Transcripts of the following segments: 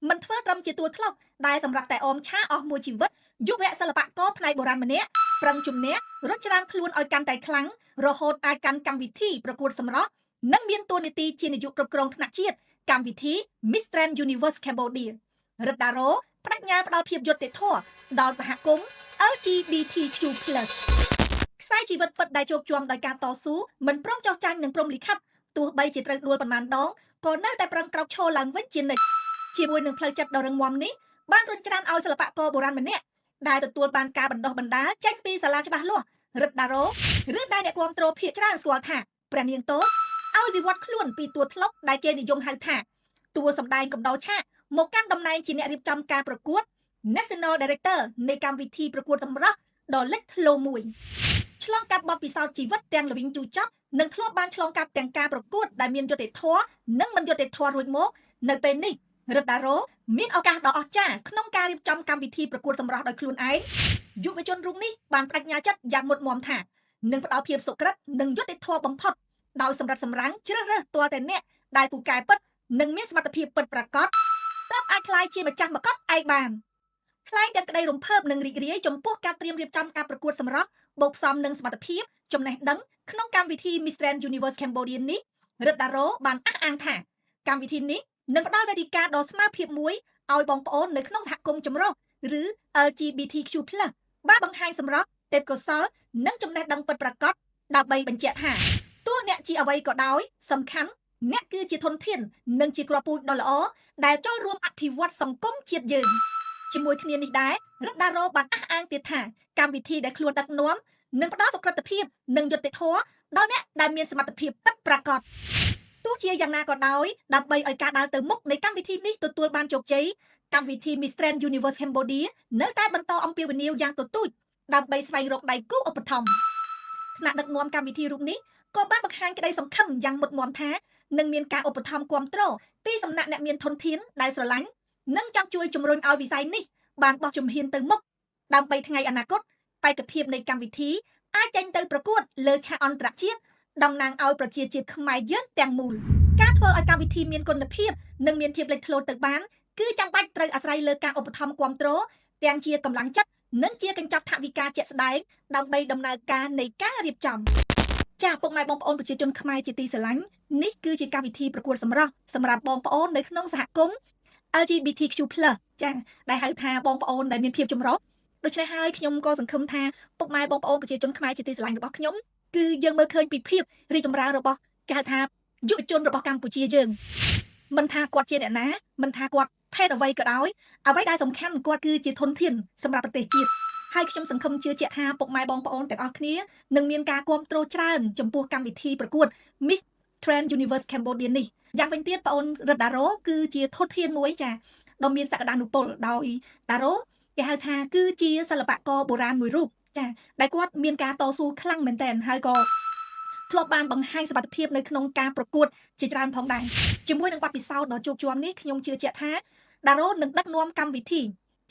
មិនធ្វើត្រឹមជាតួត្លុកដែលសម្រាប់តែអមឆាអស់មួយជីវិតយុវសិល្បករផ្នែកបុរាណម្នាក់ប្រឹងជំនះរុញច្រានខ្លួនឲ្យកាន់តែខ្លាំងរហូតអាចកាន់កម្មវិធីប្រកួតសម្រស់និងមានតួនាទីជានាយកគ្រប់គ្រងថ្នាក់ជាតិកម្មវិធី Miss Grand Universe Cambodia រិទ្ធដារ៉ូបដិញ្ញាផ្ដល់ភាពយុត្តិធម៌ដល់សហគមន៍ LGBTQ+ខ្សែជីវិតពិតដែលជោគជាំដោយការតស៊ូមិនព្រមចោះចាញ់នឹងព្រមលិខិតទោះបីជាត្រូវដួលប៉ុន្មានដងក៏នៅតែប្រឹងក្រោកឈរឡើងវិញជានិច្ចជាមួយនឹងផ្លូវចិត្តដ៏រឹងមាំនេះបានរុញច្រានឲ្យសិល្បករបុរាណម្នាក់ដែលទទួលបានការបណ្ដុះបណ្ដាលចេញពីសាលាច្បាស់លាស់រិទ្ធដារ៉ូឬដែលអ្នកគាំទ្រភាគច្រើនស្គាល់ថាព្រះនាងតូចឲ្យវិវត្តខ្លួនពីតួត្លុកដែលគេនិយមហៅថាតួសម្ដែងកំដរឆាកមកកាន់តំណែងជាអ្នករៀបចំការប្រកួត National Director នៃកម្មវិធីប្រកួតសម្រស់ដ៏លេចធ្លោមួយឆ្លងកាត់បទពិសោធន៍ជីវិតទាំងល្វីងជូរចត់និងធ្លាប់បានឆ្លងកាត់ទាំងការប្រកួតដែលមានយុត្តិធម៌និងមិនយុត្តិធម៌រួចមកនៅពេលនេះរិទ្ធដារ៉ូមានឱកាសដ៏អស្ចារ្យក្នុងការរៀបចំកម្មវិធីប្រកួតសម្រស់ដោយខ្លួនឯងយុវជនរូបនេះបានបដិញ្ញាចិត្តយ៉ាងមុតមមថានឹងផ្ដល់ភាពសុក្រិតនិងយុត្តិធម៌បំផុតដោយសម្រិតសម្រាំងជ្រើសរើសទាល់តែអ្នកដែលពូកែពិតនិងមានសមត្ថភាពពិតប្រាកដទើបអាចក្លាយជាម្ចាស់មកុដឯកបាន ថ្លែងទាំងក្តីរំភើបនិងរីករាយចំពោះការត្រៀមរៀបចំការប្រកួតសម្រស់បូកផ្សំនឹងសមត្ថភាពចំណេះដឹងក្នុងកម្មវិធី Miss Grand Universe Cambodia នេះរិទ្ធដារ៉ូបានអះអាងថាកម្មវិធីនេះនឹងផ្ដល់វេទិកាដ៏ស្មើភាពមួយឲ្យបងប្អូននៅក្នុងសហគមន៍ចម្រុះឬ LGBTQ+ បានបង្ហាញសម្រស់ទេពកោសល្យនិងចំណេះដឹងពិតប្រាកដដើម្បីបញ្ជាក់ថាទោះអ្នកជាអ្វីក៏ដោយសំខាន់អ្នកគឺជាធនធាននិងជាគ្រាប់ពូជដ៏ល្អដែលចូលរួមអភិវឌ្ឍសង្គមជាតិយើង ជាមួយគ្នានេះដែររិទ្ធដារ៉ូបានអះអាងទៀតថាកម្មវិធីដែលខ្លួនដឹកនាំនឹងផ្ដល់សុក្រិតភាពនិងយុត្តិធម៌ដល់អ្នកដែលមានសមត្ថភាពពិតប្រាកដទោះជាយ៉ាងណាក៏ដោយដើម្បីឲ្យការដើរទៅមុខនៃកម្មវិធីនេះទទួលបានជោគជ័យកម្មវិធី Miss Grand Universe Cambodia នៅតែបន្តអំពាវនាវយ៉ាងទទូចដើម្បីស្វែងរកដៃគូឧបត្ថម្ភថ្នាក់ដឹកនាំកម្មវិធីរូបនេះក៏បានបង្ហាញក្តីសង្ឃឹមយ៉ាងមុតមមថានឹងមានការឧបត្ថម្ភគាំទ្រពីសំណាក់អ្នកមានធនធានដែលស្រឡាញ់និងចង់ជួយជំរុញឲ្យវិស័យនេះ បានបោះជំហានទៅមុខដើម្បីថ្ងៃអនាគតបេក្ខភាពនៃកម្មវិធីអាចចេញទៅប្រកួតលើឆាកអន្តរជាតិតំណាងឲ្យប្រជាជាតិខ្មែរយើងទាំងមូលការធ្វើឲ្យកម្មវិធីមានគុណភាពនិងមានភាពលេចធ្លោទៅបានគឺចាំបាច់ត្រូវអាស្រ័យលើការឧបត្ថម្ភគាំទ្រទាំងជាកម្លាំងចិត្តនិងជាកញ្ចប់ថវិកាជាក់ស្ដែងដើម្បីដំណើរការនៃការរៀបចំចា៎ពុកម៉ែបងប្អូនប្រជាជនខ្មែរជាទីស្រឡាញ់នេះគឺជាកម្មវិធីប្រកួតសម្រស់សម្រាប់បងប្អូននៅក្នុងសហគមន៍ LGBTQ+ ចា៎ដែលហៅថាបងប្អូនដែលមានភាពចម្រុះដូច្នេះហើយខ្ញុំក៏សង្ឃឹមថាពុកម៉ែបងប្អូនប្រជាជនខ្មែរជាទីស្រឡាញ់របស់ខ្ញុំគឺយើងមើលឃើញពីភាពរីកចម្រើនរបស់គេហៅថាយុវជនរបស់កម្ពុជាយើងមិនថាគាត់ជាអ្នកណាមិនថាគាត់ភេទអ្វីក៏ដោយអ្វីដែលសំខាន់គាត់គឺជាធនធានសម្រាប់ប្រទេសជាតិហើយខ្ញុំសង្ឃឹមជឿជាក់ថាពុកម៉ែបងប្អូនទាំងអស់គ្នានឹងមានការគាំទ្រច្រើនចំពោះកម្មវិធីប្រកួត Miss Trend Universe Cambodia នេះយ៉ាងវិញទៀតបងអូនរិទ្ធដារ៉ូគឺជាធនធានមួយចាដ៏មានសក្តានុពលដោយដារ៉ូគេហៅថាគឺជាសិល្បករបុរាណមួយរូបចាដែលគាត់មានការតស៊ូខ្លាំងមែនទែនហើយក៏ធ្លាប់បានបង្ហាញសមត្ថភាពនៅក្នុងការប្រកួតជាច្រើនផងដែរជាមួយនឹងបទពិសោធន៍ដ៏ជោគជាំនេះខ្ញុំជឿជាក់ថាដារ៉ូនឹងដឹកនាំកម្មវិធី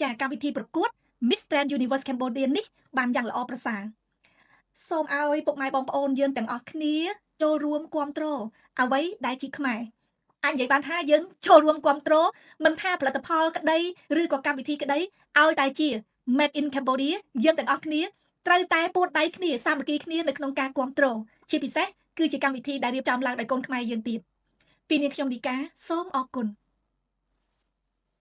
ចាកម្មវិធីប្រកួត Miss Grand Universe Cambodia នេះបានយ៉ាងល្អប្រសើរសូមឲ្យពុកម៉ែបងប្អូនយើងទាំងអស់គ្នាចូលរួមគាំទ្រអ្វីដែលជាខ្មែរអាចនិយាយបានថាយើងចូលរួមគាំទ្រមិនថាផលិតផលក្តីឬក៏កម្មវិធីក្តីឲ្យតែជា Made in Cambodia យើងទាំងអស់គ្នាត្រូវតែពួតដៃគ្នាសាមគ្គីគ្នានៅក្នុងការគាំទ្រជាពិសេសគឺជាកម្មវិធីដែលរៀបចំឡើងដោយកូនខ្មែរយើងទៀតពីនាងខ្ញុំឌីកាសូមអរគុណ។